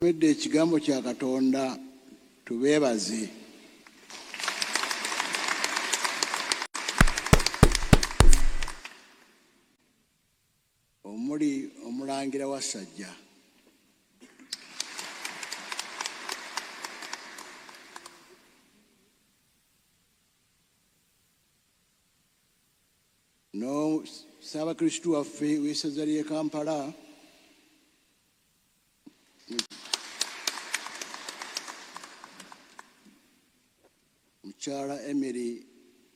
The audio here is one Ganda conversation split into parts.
Wedde ekigambo kya Katonda, tubeebaze. Omuli omulangira wa Ssajja. No Ssaabakristu waffe w'essaza ly'e Kampala, Mukyala Emily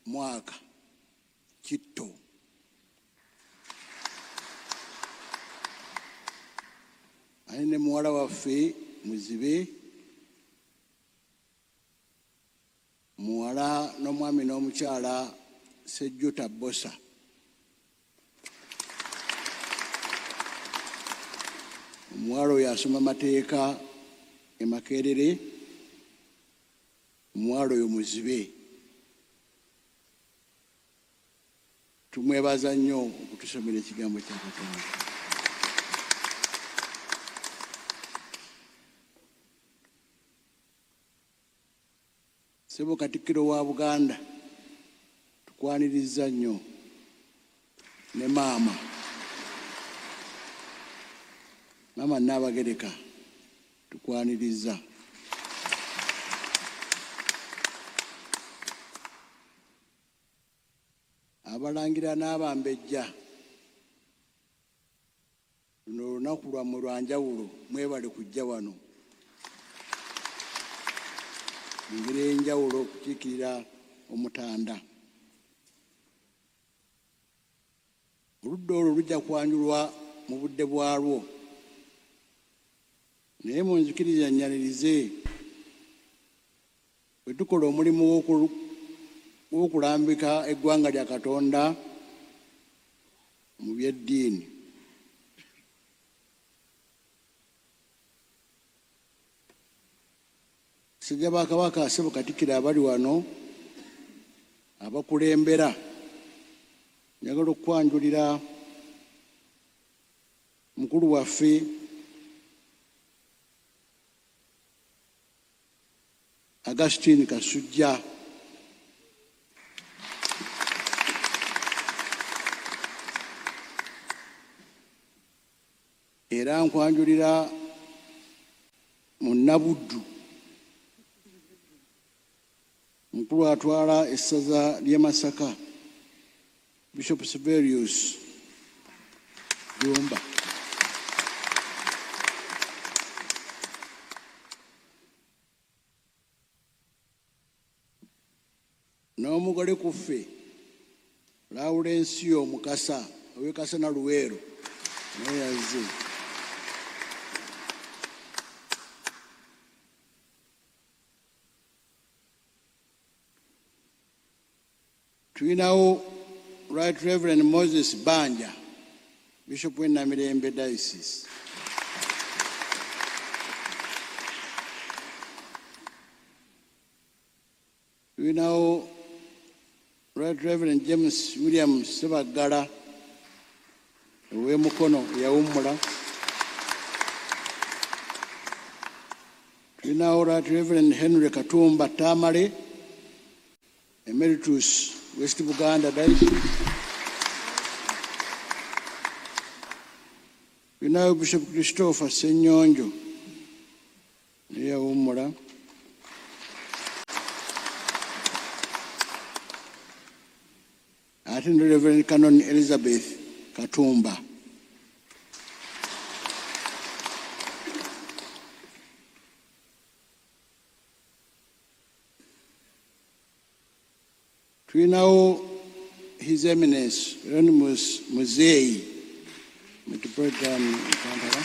Mwaka Kitto. Ate ne muwala waffe Muzibe, muwala n'omwami n'omukyala Sejjuta Bbosa. Omuwala oyo asoma mateeka e Makerere, omuwala oyo Muzibe. Tumwebaza nnyo okutusomera ekigambo kya Katonda. Ssebo Katikkiro wa Buganda, tukwanirizza nnyo ne maama. Maama Nnaabagereka, tukwanirizza. Abalangira n'abambejja, luno olunaku lwammwe lwa njawulo, mwebale kujja wano mu ngeri ey'enjawulo okukiikirira Omutanda. Oludda olwo lujja kwanjulwa mu budde bwalwo, naye munzikirize nnyanirize bwe tukola omulimu gw'okulambika eggwanga lya Katonda mu by'eddiini. Basajja ba Kabaka, Ssebo Katikkiro abali wano abakulembera, njagala okukwanjulira mukulu waffe Augustine Kasujja. Era nkwanjulira Munnabuddu, mukulu atwala essaza ly'e Masaka, Bishop Siberius Jjumba. N'omugole ku ffe Lawulensiyo Mukasa ow'e Kasana Luweero naye yazze. Tulinawo Right Reverend Moses Banja, Bishop w'e Namirembe Diocese. Tulinawo Right Reverend James William Ssebaggala ow'e Mukono eyawummula. Tulinawo Right Reverend Henry Katumba Tamale, Emeritus West Buganda Diocese. Tulinawo Bishop Christopher Ssenyonjo naye yawummula. Ate ne Reverend Canon Elizabeth Katumba. Tulinawo His Eminence Hieronymus Muzeeyi, Metropolitan Kampala.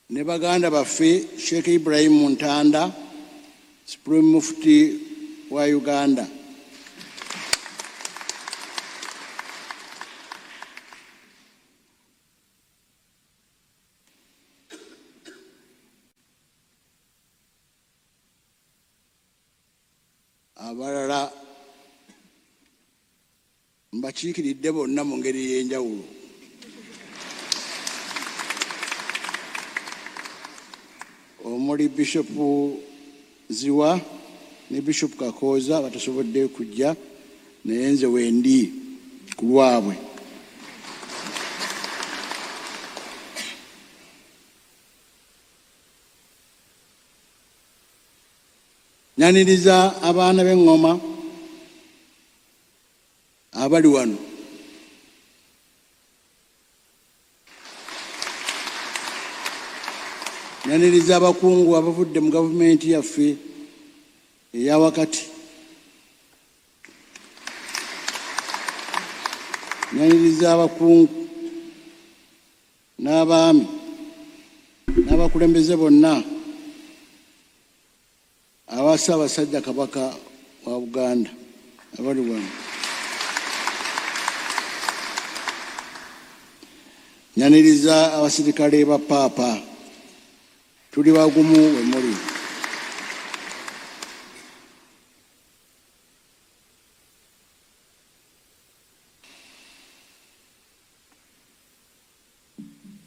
Ne baganda baffe Sheikh Ibrahim Ntanda, Supreme Mufti wa Uganda. Abalala Mbakiikiridde bonna mu ngeri ey'enjawulo. Omuli Bishop Ziwa ne Bishop Kakooza batasobodde kujja, naye nze wendi ku lwabwe. Nyaniriza abaana b'eŋŋoma abali wano. Nyaniriza abakungu abavudde mu gavumenti yaffe eya wakati. Nyaniriza abakungu n'abaami n'abakulembeze bonna aba Ssaabasajja Kabaka wa Buganda abali wano. Nyaniriza abasirikale ba Paapa, tuli bagumu we muli.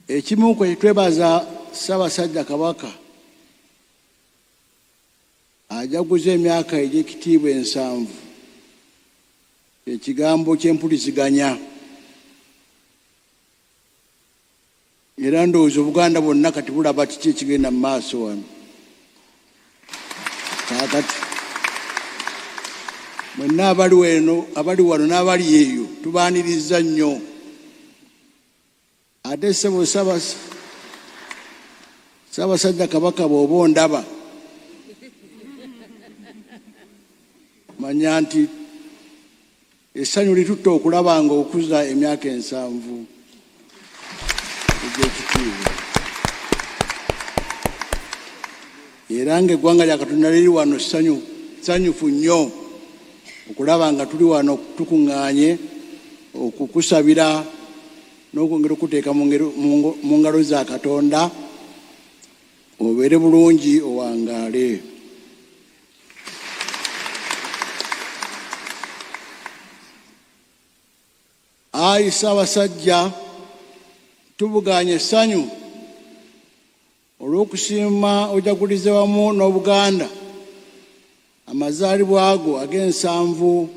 Ekimu kwe twebaza Ssaabasajja Kabaka ajaguza emyaka egy'ekitiibwa 70, ekigambo ky'empuliziganya. Era ndowooza Obuganda bwonna kati bulaba kiki ekigenda mu maaso wano. Kaakati mwenna abali weno, abali wano n'abali eyo, tubaaniriza nnyo. Ate ssebo Ssaabasajja Kabaka, bw'oba ondaba, manya nti essanyu litutta okulaba nga okuza emyaka 70 egy'ekitiibwa, era ng'eggwanga lya Katonda liri wano ssanyu ssanyufu nnyo okulaba nga tuli wano tukuŋŋaanye okukusabira n'okwongera okuteeka mu ngalo za Katonda obeere bulungi, owangaale. Ayi Ssaabasajja, tubugaanye essanyu olw'okusiima ojagulize wamu n'Obuganda amazaalibwa ago ag'ensanvu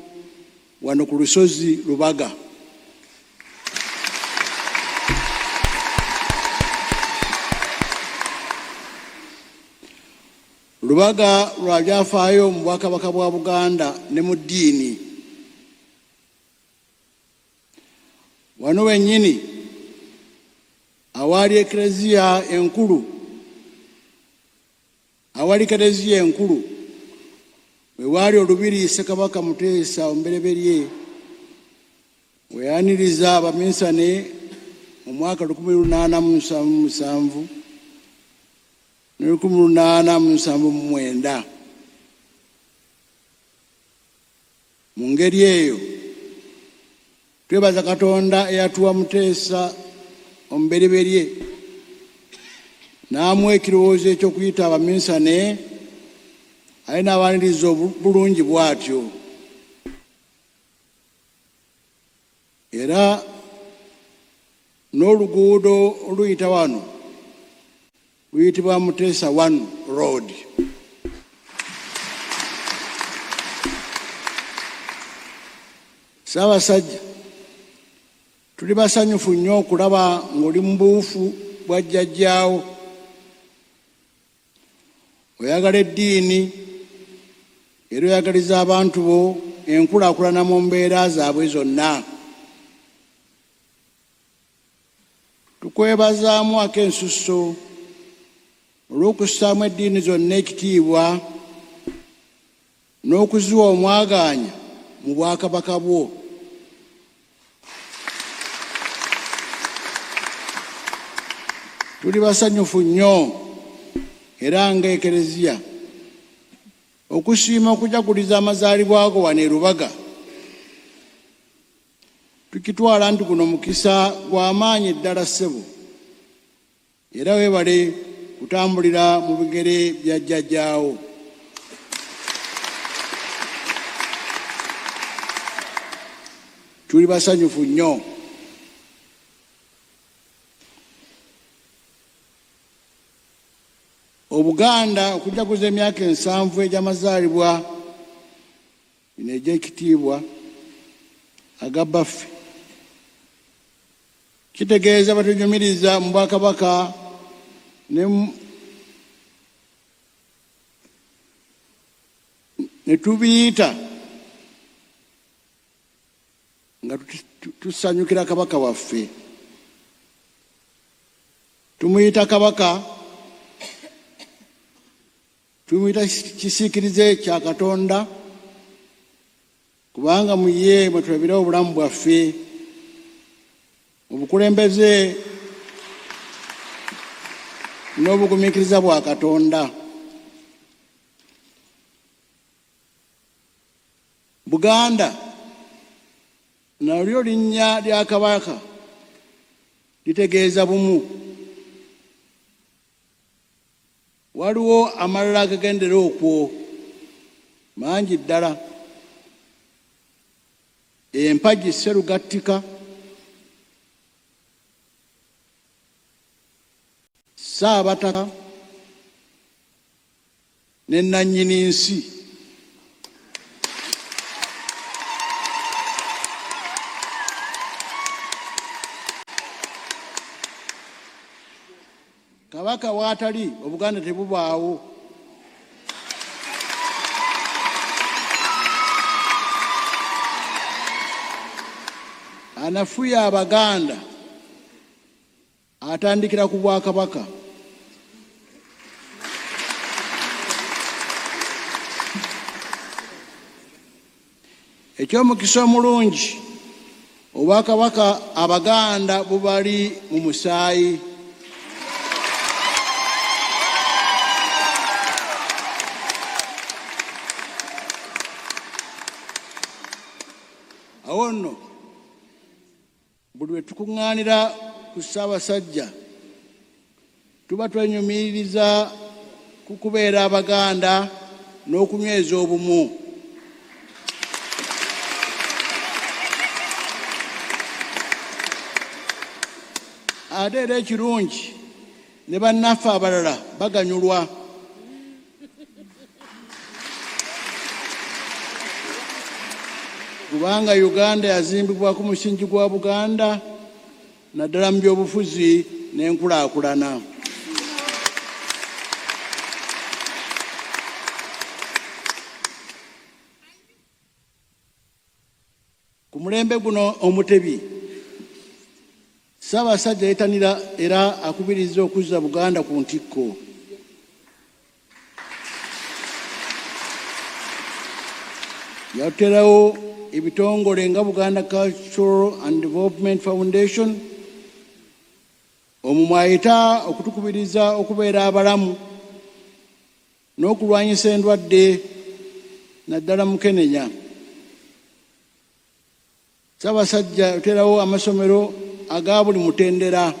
wano ku lusozi Lubaga. Lubaga lwa byafaayo mu Bwakabaka bwa Buganda ne mu ddiini. Wano wennyini awaali Eklezia enkulu, awali Keleziya enkulu, we waali olubiri Ssekabaka Muteesa Omubereberye we yayaniriza abaminsane mu mwaka 1877 ne 1879. Mu ngeri eyo twebaza Katonda eyatuwa Muteesa Omubereberye n'amuwa ekirowoozo eky'okuyita abaminsane aye n'abaaniriza bulungi bw'atyo. Era n'oluguudo oluyita wano luyitibwa Muteesa One Road. Ssaabasajja, tuli basanyufu nnyo okulaba ng'oli mu buufu bwa jjajjaawo. Oyagala eddiini era oyagaliza abantu bo enkulaakulana mu mbeera zaabwe zonna. Tukwebazaamu ak'ensusso olw'okussaamu eddiini zonna ekitiibwa n'okuziwa omwagaanya mu bwakabaka bwo. Tuli basanyufu nnyo era nga Ekereziya okusiima okujaguliza amazaalibwa go wano e Lubaga. Tukitwala nti guno mukisa gwa maanyi ddala ssebo, era weebale kutambulira mu bigere bya jjajjaawo. Tuli basanyufu nnyo. Obuganda okujaguza emyaka 70 egy'amazaalibwa bino egy'ekitiibwa aga Bbaffe, kitegeeza batunyumiriza mu Bwakabaka ne tubiyita nga tusanyukira Kabaka waffe. Tumuyita Kabaka, tumuyita kisiikirize kya Katonda, kubanga mu ye mwe tulabira obulamu bwaffe, obukulembeze n'obugumiikiriza bwa Katonda. Buganda nalyo linnya lya Kabaka, litegeeza bumu. Waliwo amalala agagendera okwo mangi ddala. Empagi Sserugattika, Ssaabataka ne nnannyini nsi. Kabaka w'atali, Obuganda tebubaawo. Anafuya Abaganda atandikira ku Bwakabaka. Eky'omukisa omulungi, Obwakabaka Abaganda bubali mu musaayi. Awo nno buli lwe tukuŋŋaanira ku Ssaabasajja tuba twenyumiririza ku kubeera Abaganda n'okunyweza obumu. Ate era ekirungi ne bannaffe abalala baganyulwa. Kubanga Uganda yazimbibwa ku musingi gwa Buganda, naddala mu byobufuzi n'enkulaakulana. Ku mulembe guno Omutebi, Ssaabasajja yeetanira era akubiriza okuzza Buganda ku ntikko. Yaterawo ebitongole nga Buganda Cultural and Development Foundation, omwo mw'ayita okutukubiriza okubeera abalamu n'okulwanyisa endwadde naddala mukenenya. Ssaabasajja yaterawo amasomero aga buli mutendera.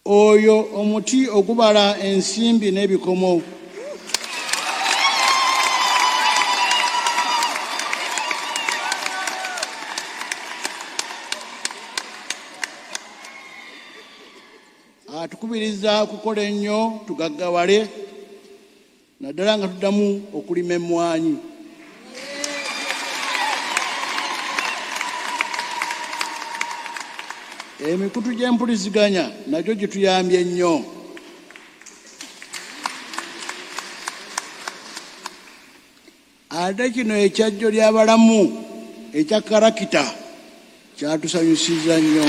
Oyo omuti ogubala ensimbi n'ebikomo. Atukubiriza okukola ennyo tugaggawale, naddala nga tuddamu okulima emmwanyi. Emikutu gy'empuliziganya nagyo gituyambye nnyo. Ate kino ekyajjo ly'abalamu ekya karakita kyatusanyusizza nnyo.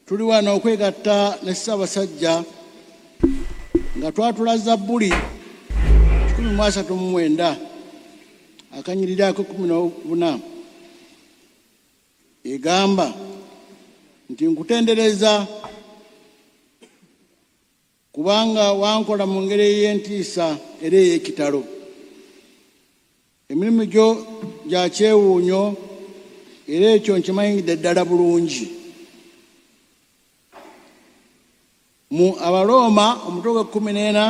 Tuli wano okwegatta ne Ssaabasajja nga twatula Zabbuli 139 akanyiriri ako 14 egamba nti, nkutendereza kubanga wankola mu ngeri ey'entiisa era ey'ekitalo. Emirimu gyo gya kyewuunyo era ekyo nkimanyidde ddala bulungi. Mu Abarooma omutwe gw'ekkumi n'ena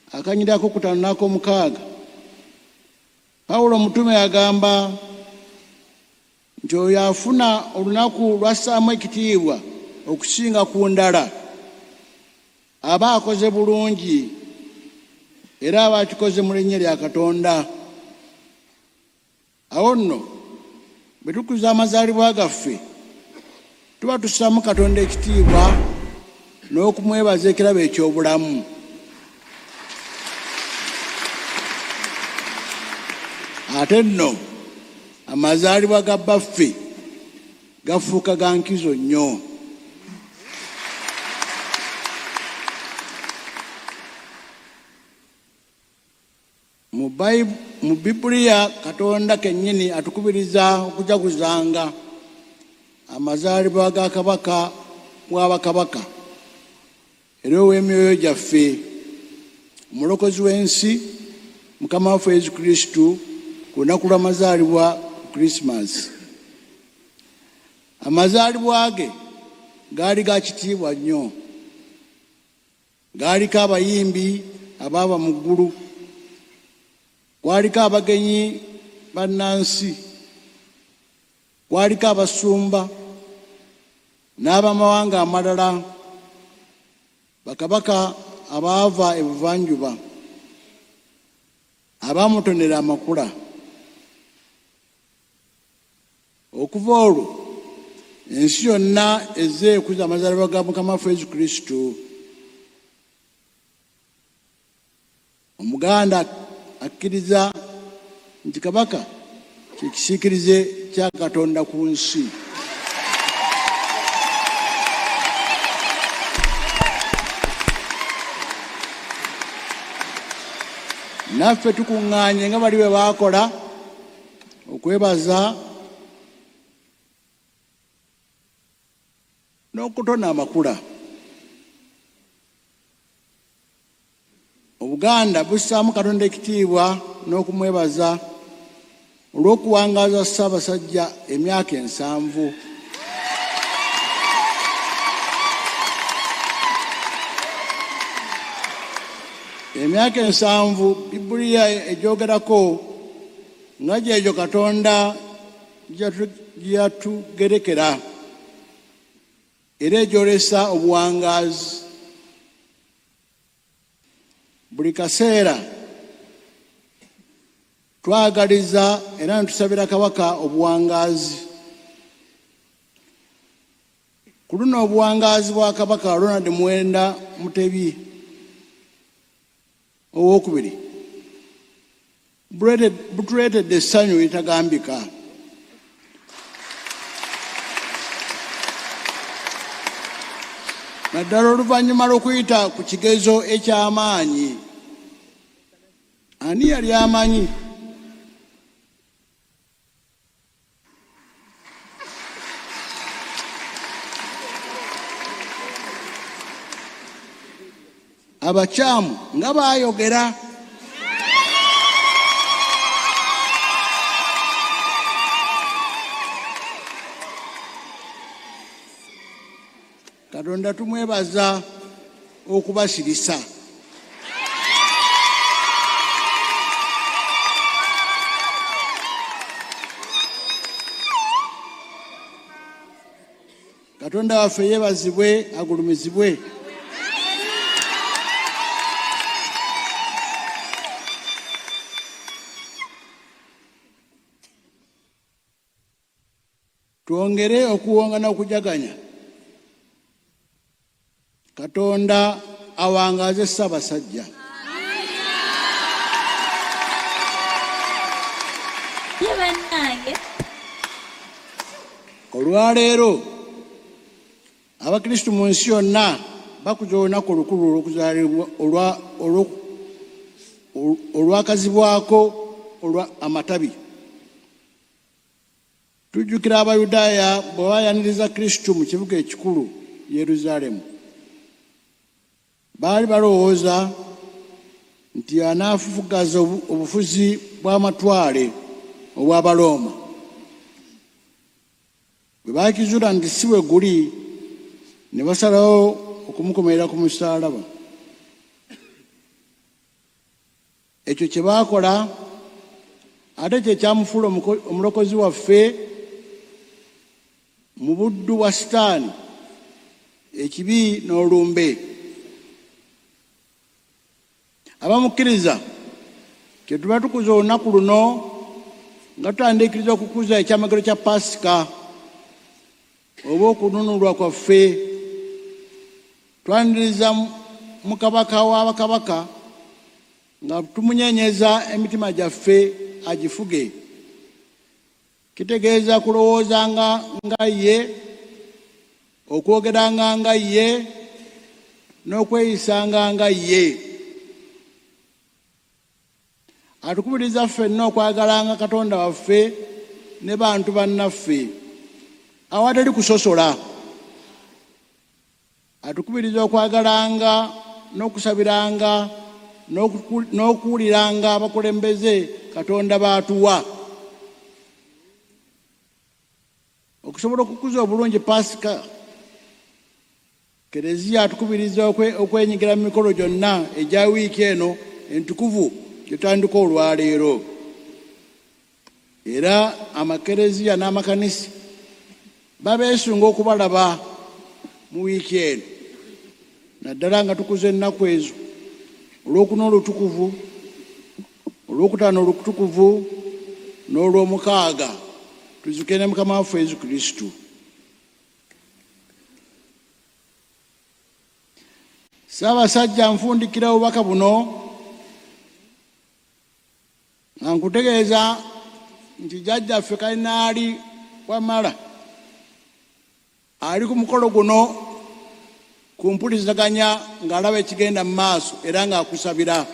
akanyiriri ak'okutaano n'ak'omukaaga, Pawulo omutume agamba nti oyo afuna olunaku lw'assaamu ekitiibwa okusinga ku ndala aba akoze bulungi era aba akikoze mu linnya lya Katonda. Awo nno bwe tukuza amazaalibwa gaffe, tuba tussaamu Katonda ekitiibwa n'okumwebaza ekirabo eky'obulamu. Ate nno amazaalibwa ga bbaffe gafuuka ga nkizo nnyo. Mu Bibuliya Katonda kennyini atukubiriza okujaguzanga amazaalibwa ga Kabaka wa bakabaka era ow'emyoyo gyaffe, Omulokozi w'ensi, Mukama waffe Yesu Kristo, ku lunaku lw'amazaalibwa ku Krisimansi. Amazaalibwa ge gaali ga kitiibwa nnyo. Gaaliko abayimbi abaava mu ggulu, kwaliko abagenyi bannansi, kwaliko abasumba n'abamawanga amalala, bakabaka abaava ebuvanjuba abaamutonera amakula. Okuva olwo ensi yonna ezze ekuza amazaalibwa ga Mukama waffe Yesu Kristo. Omuganda akkiriza nti Kabaka kye kisiikirize kya Katonda ku nsi. Naffe tukuŋŋaanye nga bali bwe baakola okwebaza n'okutona amakula. Obuganda bussaamu Katonda ekitiibwa n'okumwebaza olw'okuwangaaza Ssaabasajja emyaka ensanvu. Emyaka ensanvu Bibuliya egyogerako nga gyegyo Katonda gye yatugerekera era egyolesa obuwangaazi. Buli kaseera twagaliza era netusabira Kabaka obuwangaazi. Ku luno obuwangaazi bwa Kabaka Ronald Muwenda Mutebi Owookubiri butuleetedde essanyu eritagambika. Naddala oluvannyuma lw'okuyita ku kigezo eky'amaanyi. Ani yali amanyi? Abakyamu nga baayogera. Katonda tumwebaza okubasirisa. Katonda waffe yeebazibwe, agulumizibwe. Twongere okuwonga n'okujaganya. Katonda awangaaze Ssaabasajja. Ye bannange. Olwaleero Abakristu mu nsi yonna bakuza olunaku olukulu olw'okuzaalibwa olwakazibwako olwa amatabi. Tujjukira Abayudaaya bwe baayaniriza Kristo mu kibuga ekikulu Yeruzaalemu. Baali balowooza nti anaafufuggaza obufuzi bw'amatwale obw'Abarooma. Bwe baakizuula nti si bwe guli, ne basalawo okumukomerera ku musaalaba. Ekyo kye baakola ate kye kyamufuula omulokozi waffe mu buddu bwa Sitaani, ekibi n'olumbe. Abamukkiriza kye tuba tukuza olunaku luno nga tutandiikiriza okukuza ekyamagero kya Paasika oba okununulwa kwaffe. Twaniriza mu Kabaka wa bakabaka nga tumunyenyeza emitima gyaffe agifuge. Kitegeeza kulowoozanga nga ye, okwogeranga nga ye, n'okweyisanga nga ye. Atukubiriza ffenna okwagalanga Katonda waffe ne bantu bannaffe awatali kusosola. Atukubiriza okwagalanga n'okusabiranga n'okuwuliranga abakulembeze Katonda b'atuwa. Okusobola okukuza obulungi Paasika, Keleziya atukubiriza okwenyigira mu mikolo gyonna egya wiiki eno entukuvu gye tutandika olwaleero. Era amakereziya n'amakanisa babeesunga okubalaba mu wiiki eno, naddala nga tukuza ennaku ezo Olwokuna olutukuvu, Olwokutaano olutukuvu n'Olwomukaaga, tuzuukire ne Mukama waffe Yesu Kristo. Ssaabasajja, nfundikira obubaka buno nga nkutegeeza nti jjajjaffe Kalinaali Wamala ali ku mukolo guno ku mpulizaganya ng'alaba ekigenda mu maaso era ng'akusabira.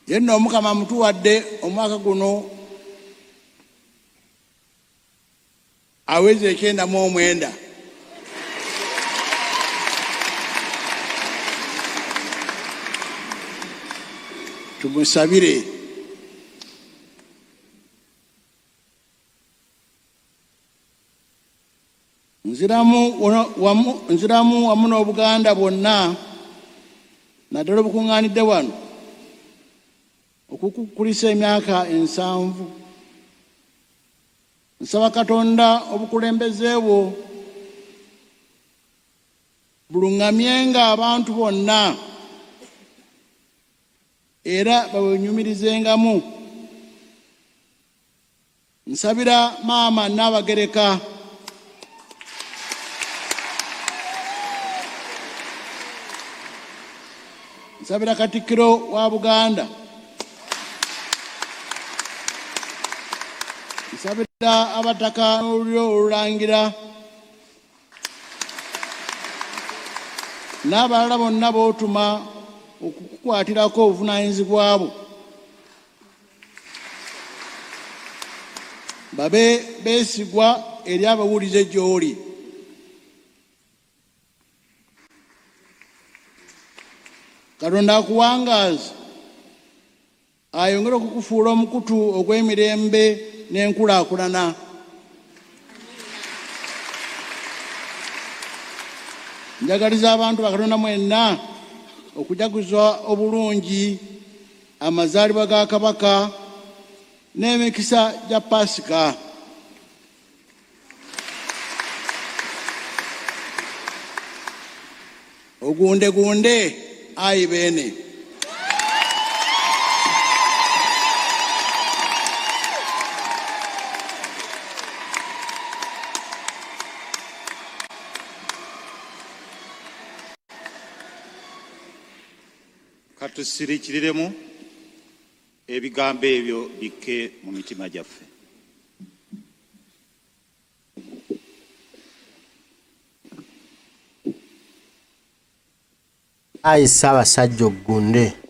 Ye nno Omukama amutuwadde omwaka guno aweza 99. Tumusabire. Nziramu wamu n'Obuganda bwonna naddala obukuŋŋaanidde wano okukukulisa emyaka 70. Nsaba Katonda obukulembeze bwo buluŋŋamyenga abantu bonna era babwenyumirizengamu. Nsabira Maama Nnaabagereka. Nsabira Katikkiro wa Buganda. Nsabira abataka n'olulyo olulangira n'abalala bonna b'otuma okukukwatirako obuvunaanyizibwa bwo babe beesigwa eri abawulize gy'oli. Katonda akuwangaaze, ayongere okukufuula omukutu ogw'emirembe n'enkulaakulana. Njagaliza abantu ba Katonda mwenna okujaguza obulungi amazaalibwa ga Kabaka n'emikisa gya Paasika. Ogundegunde ayi Beene. Katusiriikiriremu ebigambo ebyo bikke mu mitima gyaffe. Ayi Ssaabasajja oggunde.